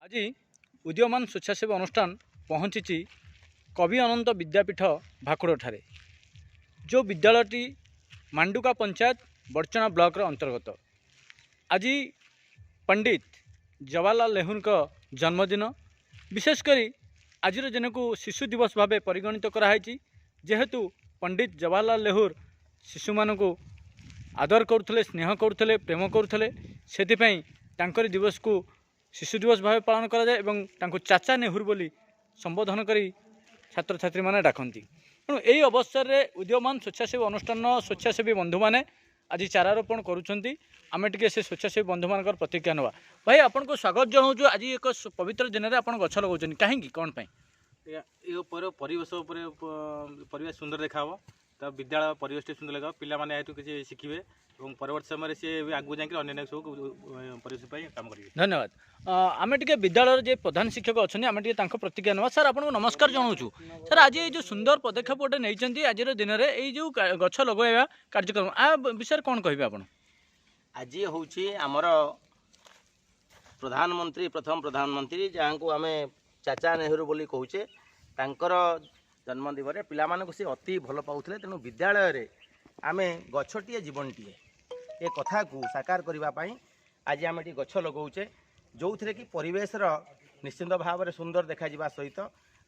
ଆଜି ଉଦୀୟମାନ ସ୍ୱେଚ୍ଛାସେବୀ ଅନୁଷ୍ଠାନ ପହଞ୍ଚିଛି କବି ଅନନ୍ତ ବିଦ୍ୟାପୀଠ ଭାକୁଡ଼ଠାରେ, ଯେଉଁ ବିଦ୍ୟାଳୟଟି ମାଣ୍ଡୁକା ପଞ୍ଚାୟତ, ବଡ଼ଚଣା ବ୍ଲକର ଅନ୍ତର୍ଗତ। ଆଜି ପଣ୍ଡିତ ଜବାହରଲାଲ ନେହେରୁଙ୍କ ଜନ୍ମଦିନ। ବିଶେଷ କରି ଆଜିର ଦିନକୁ ଶିଶୁ ଦିବସ ଭାବେ ପରିଗଣିତ କରାହେଇଛି। ଯେହେତୁ ପଣ୍ଡିତ ଜବାହରଲାଲ ନେହେରୁ ଶିଶୁମାନଙ୍କୁ ଆଦର କରୁଥିଲେ, ସ୍ନେହ କରୁଥିଲେ, ପ୍ରେମ କରୁଥିଲେ, ସେଥିପାଇଁ ତାଙ୍କରି ଦିବସକୁ ଶିଶୁ ଦିବସ ଭାବେ ପାଳନ କରାଯାଏ ଏବଂ ତାଙ୍କୁ ଚାଚା ନେହେରୁ ବୋଲି ସମ୍ବୋଧନ କରି ଛାତ୍ରଛାତ୍ରୀମାନେ ଡାକନ୍ତି। ତେଣୁ ଏହି ଅବସରରେ ଉଦୀୟମାନ ସ୍ୱେଚ୍ଛାସେବୀ ଅନୁଷ୍ଠାନର ସ୍ୱେଚ୍ଛାସେବୀ ବନ୍ଧୁମାନେ ଆଜି ଚାରା ରୋପଣ କରୁଛନ୍ତି। ଆମେ ଟିକେ ସେ ସ୍ୱେଚ୍ଛାସେବୀ ବନ୍ଧୁମାନଙ୍କର ପ୍ରତିକ୍ରିୟା ନେବା। ଭାଇ, ଆପଣଙ୍କୁ ସ୍ୱାଗତ ଜଣାଉଛୁ। ଆଜି ଏକ ପବିତ୍ର ଦିନରେ ଆପଣ ଗଛ ଲଗାଉଛନ୍ତି, କାହିଁକି, କ'ଣ ପାଇଁ? ଏ ଉପରେ ପରିବେଶ ଉପରେ ପରିବେଶ ସୁନ୍ଦର ଦେଖାହେବ ତ, ବିଦ୍ୟାଳୟ ପରିବେଶ ଟିକେ ସୁନ୍ଦର ଦେଖାହେବ। ପିଲାମାନେ ଏଠୁ କିଛି ଶିଖିବେ ଏବଂ ପରବର୍ତ୍ତୀ ସମୟରେ ସିଏ ବି ଆଗକୁ ଯାଇକି ଅନ୍ୟାନ୍ୟ ସବୁ ପରିବେଶ ପାଇଁ କାମ କରିବେ। ଧନ୍ୟବାଦ। ଆମେ ଟିକେ ବିଦ୍ୟାଳୟର ଯେ ପ୍ରଧାନ ଶିକ୍ଷକ ଅଛନ୍ତି, ଆମେ ଟିକେ ତାଙ୍କ ପ୍ରତିକ୍ରିୟା ନେବା। ସାର୍, ଆପଣଙ୍କୁ ନମସ୍କାର ଜଣାଉଛୁ। ସାର୍, ଆଜି ଏଇ ଯେଉଁ ସୁନ୍ଦର ପଦକ୍ଷେପ ଗୋଟେ ନେଇଛନ୍ତି ଆଜିର ଦିନରେ, ଏଇ ଯେଉଁ ଗଛ ଲଗାଇବା କାର୍ଯ୍ୟକ୍ରମ, ଆ ବିଷୟରେ କ'ଣ କହିବେ ଆପଣ? ଆଜି ହେଉଛି ଆମର ପ୍ରଧାନମନ୍ତ୍ରୀ, ପ୍ରଥମ ପ୍ରଧାନମନ୍ତ୍ରୀ ଯାହାଙ୍କୁ ଆମେ ଚାଚା ନେହେରୁ ବୋଲି କହୁଛେ, ତାଙ୍କର ଜନ୍ମଦିନରେ ପିଲାମାନଙ୍କୁ ସେ ଅତି ଭଲ ପାଉଥିଲେ। ତେଣୁ ବିଦ୍ୟାଳୟରେ ଆମେ ଗଛଟିଏ ଜୀବନଟିଏ ଏ କଥାକୁ ସାକାର କରିବା ପାଇଁ ଆଜି ଆମେ ଏଠି ଗଛ ଲଗାଉଛେ, ଯେଉଁଥିରେ କି ପରିବେଶର ନିଶ୍ଚିନ୍ତ ଭାବରେ ସୁନ୍ଦର ଦେଖାଯିବା ସହିତ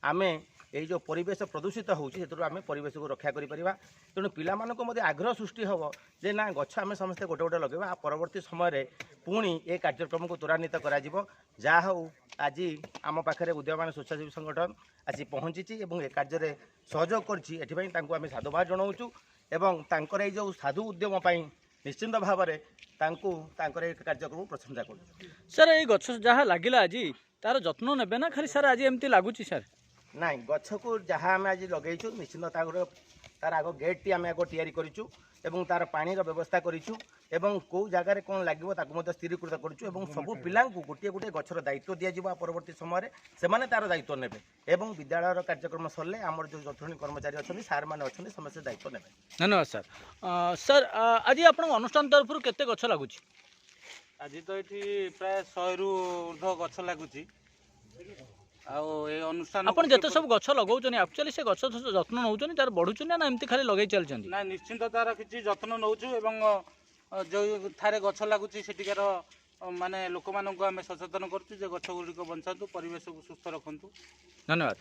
ଆମେ ଏଇ ଯେଉଁ ପରିବେଶ ପ୍ରଦୂଷିତ ହେଉଛି, ସେଥିରୁ ଆମେ ପରିବେଶକୁ ରକ୍ଷା କରିପାରିବା। ତେଣୁ ପିଲାମାନଙ୍କୁ ମଧ୍ୟ ଆଗ୍ରହ ସୃଷ୍ଟି ହେବ ଯେ ନା, ଗଛ ଆମେ ସମସ୍ତେ ଗୋଟେ ଗୋଟେ ଲଗାଇବା। ଆଉ ପରବର୍ତ୍ତୀ ସମୟରେ ପୁଣି ଏ କାର୍ଯ୍ୟକ୍ରମକୁ ତ୍ୱରାନ୍ୱିତ କରାଯିବ। ଯାହା ହେଉ, ଆଜି ଆମ ପାଖରେ ଉଦୀୟମାନ ସ୍ୱେଚ୍ଛାସେବୀ ସଂଗଠନ ଆସି ପହଞ୍ଚିଛି ଏବଂ ଏ କାର୍ଯ୍ୟରେ ସହଯୋଗ କରିଛି, ଏଥିପାଇଁ ତାଙ୍କୁ ଆମେ ସାଧୁବାଦ ଜଣାଉଛୁ ଏବଂ ତାଙ୍କର ଏଇ ଯେଉଁ ସାଧୁ ଉଦ୍ୟମ ପାଇଁ ନିଶ୍ଚିନ୍ତ ଭାବରେ ତାଙ୍କୁ ତାଙ୍କର ଏ କାର୍ଯ୍ୟକ୍ରମକୁ ପ୍ରଶଂସା କରୁଛୁ। ସାର୍, ଏଇ ଗଛ ଯାହା ଲାଗିଲା ଆଜି, ତାର ଯତ୍ନ ନେବେ ନା ଖାଲି ସାର୍ ଆଜି ଏମିତି ଲାଗୁଛି ସାର୍? ନାଇଁ, ଗଛକୁ ଯାହା ଆମେ ଆଜି ଲଗେଇଛୁ, ନିଶ୍ଚିନ୍ତ ତାର ଆଗ ଗେଟ୍ଟି ଆମେ ଆଗ ତିଆରି କରିଛୁ ଏବଂ ତାର ପାଣିର ବ୍ୟବସ୍ଥା କରିଛୁ ଏବଂ କେଉଁ ଜାଗାରେ କ'ଣ ଲାଗିବ ତାକୁ ମଧ୍ୟ ସ୍ଥିରୀକୃତ କରିଛୁ ଏବଂ ସବୁ ପିଲାଙ୍କୁ ଗୋଟିଏ ଗୋଟିଏ ଗଛର ଦାୟିତ୍ୱ ଦିଆଯିବ। ଆଉ ପରବର୍ତ୍ତୀ ସମୟରେ ସେମାନେ ତାର ଦାୟିତ୍ୱ ନେବେ ଏବଂ ବିଦ୍ୟାଳୟର କାର୍ଯ୍ୟକ୍ରମ ସରିଲେ ଆମର ଯେଉଁ ଯତ୍ନୀ କର୍ମଚାରୀ ଅଛନ୍ତି, ସାର୍ମାନେ ଅଛନ୍ତି, ସମସ୍ତେ ଦାୟିତ୍ୱ ନେବେ। ଧନ୍ୟବାଦ ସାର୍। ସାର୍, ଆଜି ଆପଣଙ୍କ ଅନୁଷ୍ଠାନ ତରଫରୁ କେତେ ଗଛ ଲାଗୁଛି? ଆଜି ତ ଏଠି ପ୍ରାୟ 100ରୁ ଉର୍ଦ୍ଧ୍ୱ ଗଛ ଲାଗୁଛି। ଆଉ ଏ ଅନୁଷ୍ଠାନ ଆପଣ ଯେତେ ସବୁ ଗଛ ଲଗାଉଛନ୍ତି, ଆକ୍ଚୁଆଲି ସେ ଗଛ ଯତ୍ନ ନେଉଛନ୍ତି, ତାର ବଢ଼ୁଛନ୍ତି ନା ଏମିତି ଖାଲି ଲଗେଇ ଚାଲିଛନ୍ତି? ନା, ନିଶ୍ଚିନ୍ତ ତାର କିଛି ଯତ୍ନ ନେଉଛୁ ଏବଂ ଯେଉଁଠାରେ ଗଛ ଲାଗୁଛି ସେଠିକାର ମାନେ ଲୋକମାନଙ୍କୁ ଆମେ ସଚେତନ କରୁଛୁ ଯେ ଗଛ ଗୁଡ଼ିକ ବଞ୍ଚାନ୍ତୁ, ପରିବେଶକୁ ସୁସ୍ଥ ରଖନ୍ତୁ। ଧନ୍ୟବାଦ।